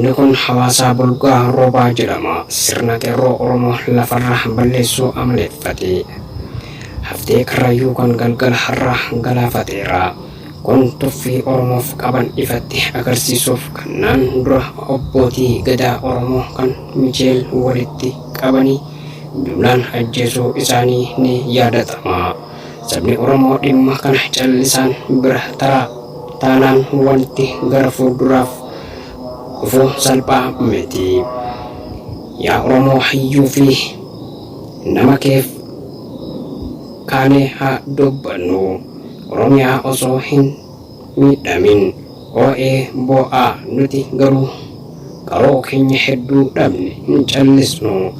Namni kun Hawaasaa Bulgaa Roobaa jedhama. Sirna qeerroo Oromoo lafarra balleessuu amaleeffate. Haftee Karrayyuu kan galgala har'aa galaafateera. Kun tuffii Oromoof qaban ifatti agarsiisuuf kannaan dura Abbootii Gadaa Oromoo kan Micheel walitti qabanii jumlaan ajjeesuu isaanii ni yaadatama. Sabni Oromoo dhimma kana callisaan bira taraa taanaan wanti gara fuulduraaf dhufu salphaa miti. Yaa Oromoo hayyuu fi nama keef kaanee haa dubbannu. Oromiyaa osoo hin miidhamin oo'ee boo'aa nuti garuu qaroo keenya hedduu dhabne hin callisnu.